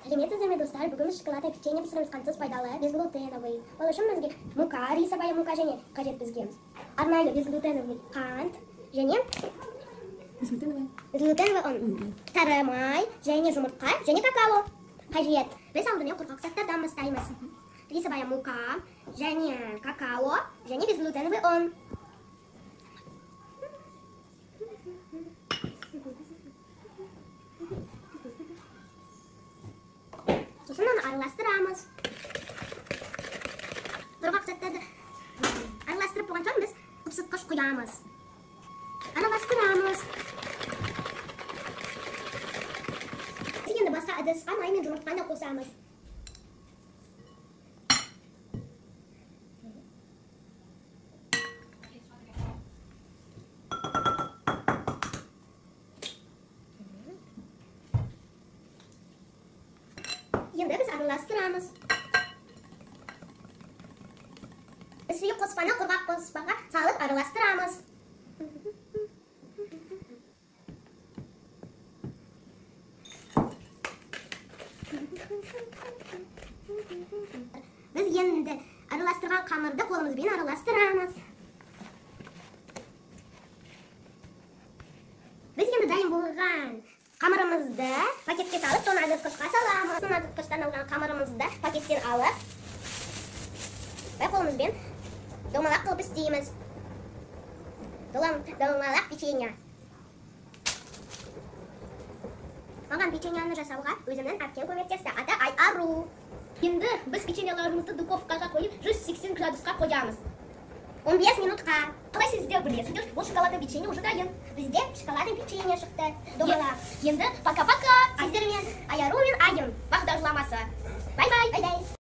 Сәлеметсіздер ме, достар? Бүгін біз шоколадный печенье пісіреміз, қантсыз, пайдалы, безглютеновый. Ол үшін бізге мука, рисовая мука және қажет бізге. Арнайы безглютеновый қант және Безглютеновый. Безглютеновый ұн, сары май және жұмыртқа және какао қажет. Біз алдымен құрғақ заттардан бастаймыз. Рисовая мука және какао және безглютеновый ұн. Сосын оны араластырамыз. Құрғақ заттарды араластырып болған соң біз қыпсытқыш құямыз. Араластырамыз. Біз енді басқа ыдысқа май мен жұмыртқаны қосамыз. Енді біз араластырамыз. Біз сұйық қоспаны құрғақ қоспаға салып араластырамыз. Біз енді араластырған қамырды қолымызбен араластырамыз. Біз енді дайын болған қамырымызды пакетке салып, тоңазытқышқа саламыз. Тоңазытқыштан алған қамырымызды пакеттен алып, қолымызбен домалақ қылып істейміз. Домалақ печенье. Маған печеньені жасауға өзімнің әпкем көмектесті. Аты Айару. Енді біз печеньелерімізді духовкаға қойып, 180 градусқа қоямыз. 15 минутқа. Қалай сіздер білесіздер, бұл шоколадный печенье уже дайын. Бізде шоколадный печенье шықты. Домалақ. Енді пока-пока. Сіздермен Айару мен Айым. Бағдарламасы.